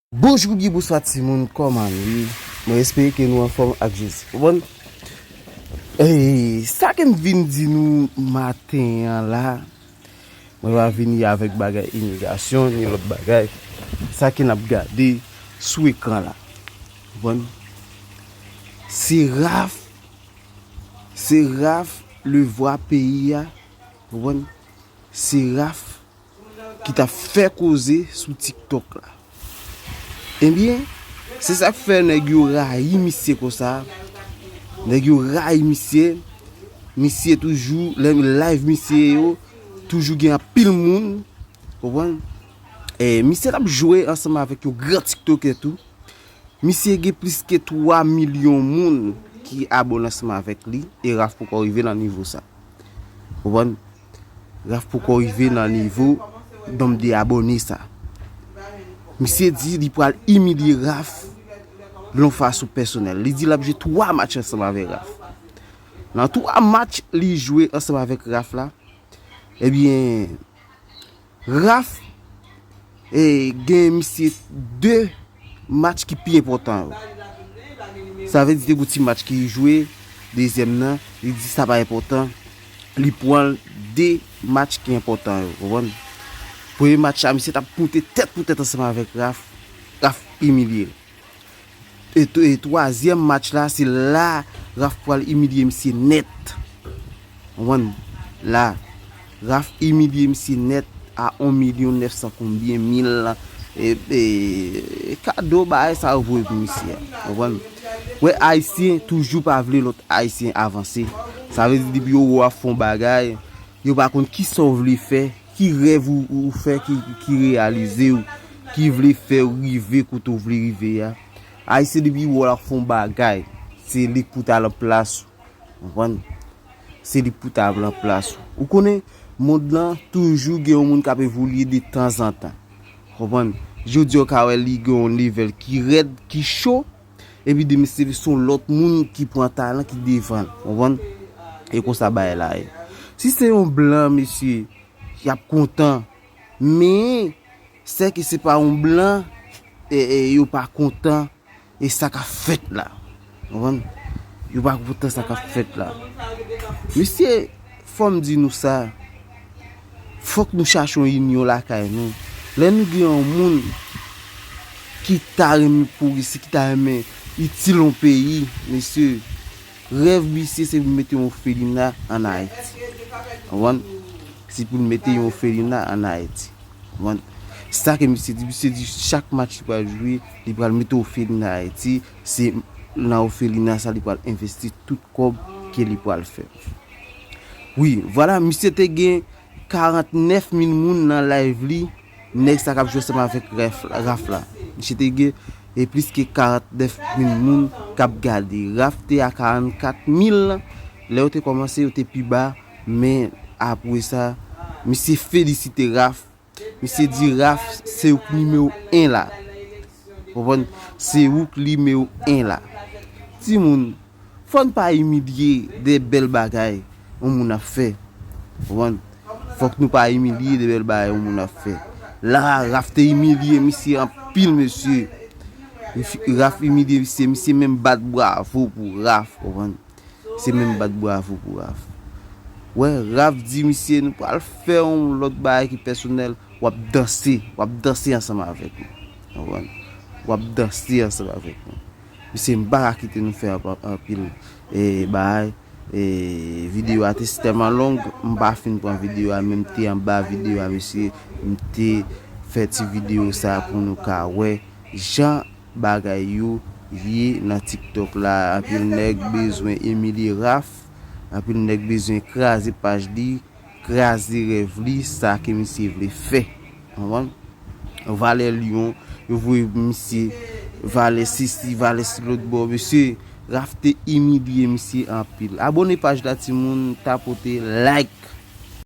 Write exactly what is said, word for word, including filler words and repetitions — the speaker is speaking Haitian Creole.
Bonjou, byen bonswa timoun, kòman nou ye? Mwen espere ke nou anfòm ak Jezi. Konprann? E sa ke m vin di nou maten an la, mwen pa vini avèk bagay imigrasyon ni lòt bagay. Sa ke n ap gade sou ekran la. Konprann? Se Raf, se Raf, le vwa peyi a. Konprann? Se Raf ki t ap fè koze sou TikTok la. Ebyen, se sa k fè nèg yo rayi misye konsa. Nèg yo rayi misye. Misye toujou, lè live misye yo, toujou gen anpil moun. Konprann? E misye t ap jwe ansanm avèk yon gran tiktokè tou. Misye gen plis ke twa milyon moun ki abòne ansanm avèk li, e Raf poko rive nan nivo sa. Konprann? Raf poko rive nan nivo nonb de abòne sa. Misye di li pral imilye Raf yon fason pèsonèl. Li di l ap jwe twa match ansanm avèk Raf. Nan twa match li jwe ansanm avèk Raf la, ebyen, Raf, e, gen misye de match ki pi enpòtan yo. Sa vle di te gon ti match ki jwe, dezyèm nan, li di sa pa enpòtan. Li pran de match ki enpòtan yo, konprann? Premye match la, misye t ap moute tèt pou tèt ansanm avèk Raf. Raf imilye l. E, tw- e twazyèm match la, se la Raf pral imilye misye nèt. Konprann? La, Raf imilye misye nèt a yon milyon nèf san konbyen mil, e, e, kado bagay sa yo voye pou misye a. Konprann? Wè, Ayisyen toujou pa vle lòt Ayisyen avanse. Sa vle di, depi yo wè w ap fè yon bagay, yo pa konn kisa w vle fè, ki rèv ou, ou fè ki, ki reyalize w, ki vle fè w rive kote w vle rive a. Ayisyen depi wè w ap fè yon bagay, se li k pou ta lan plas ou. Konprann? Se li k pou ta lan plas ou. Ou konnen, mond lan toujou gen yon moun k ap evolye de tanzantan. Konprann? Jodi a w ka wè li gen yon level ki rèd, ki cho, epi demen se, se yon lòt moun ki pran talan, ki devan l. Konprann? E konsa bagay la ye. Si se yon blan, mesye, y ap kontan. Men, sè ke se pa yon blan, e, e, yo pa kontan, e sa k ap fèt la. Konprann? Yo pa kontan sa k ap fèt la. Mesye, fò m di nou sa. Fòk nou chache yon inyon lakay nou. Lè nou gen yon moun ki ta renmen pwogrese, ki ta renmen itil yon peyi, mesye, rèv misye se pou mete yon ofelina ann Ayiti. Konprann? Se pou l mete yon ofelina ann Ayiti. Konprann? Sa ke misye di, misye di chak match li pral jwe, li pral mete ofelina Ayiti, se nan ofelina sa li pral envesti tout kòb ke li pral fè. Wi, vwala, misye te gen karantnèf mil moun nan live li, nèg sa k ap jwe ansanm avèk Raf, Raf la. Misye te gen, e, plis ke karantnèf mil moun k ap gade. Raf te a karannkat mil, lè yo te kòmanse, yo te pi ba, men apre sa, misye felisite Raf. Misye di Raf se ou k nimewo en la. Konprann? Se ou k nimewo en la. Timoun, fò n pa imilye de bèl bagay yon moun ap fè. Konprann? Fòk nou pa imilye de bèl bagay yon moun ap fè. La, Raf te imilye misye anpil, mesye. Raf imilye misye, misye menm bat bravo pou Raf, konprann? Se menm bat bravo pou Raf. Wè, Raf di misye, nou pral fè yon lòt bagay ki pèsonèl, w ap danse, w ap danse ansanm avèk nou. Konprann? W ap danse ansanm avèk nou. Mesye, m pa ka kite nou fè anp- anpil, e, bagay. E, videyo a te si tèlman long, m pa fin pran videyo a, men m te anba videyo a, mesye, m te fè ti videyo sa pou nou ka wè jan bagay yo ye nan TikTok la. Anpil nèg bezwen imilye Raf, anpil nèg bezwen kraze paj li, kraze rèv li, sa ke misye vle fè. Konprann? Valè Lyon, yo voye misye, valè sesi, valè si lòt bò. Mesye, Raf te imilye misye anpil. Abòne paj la, timoun, tapote, like.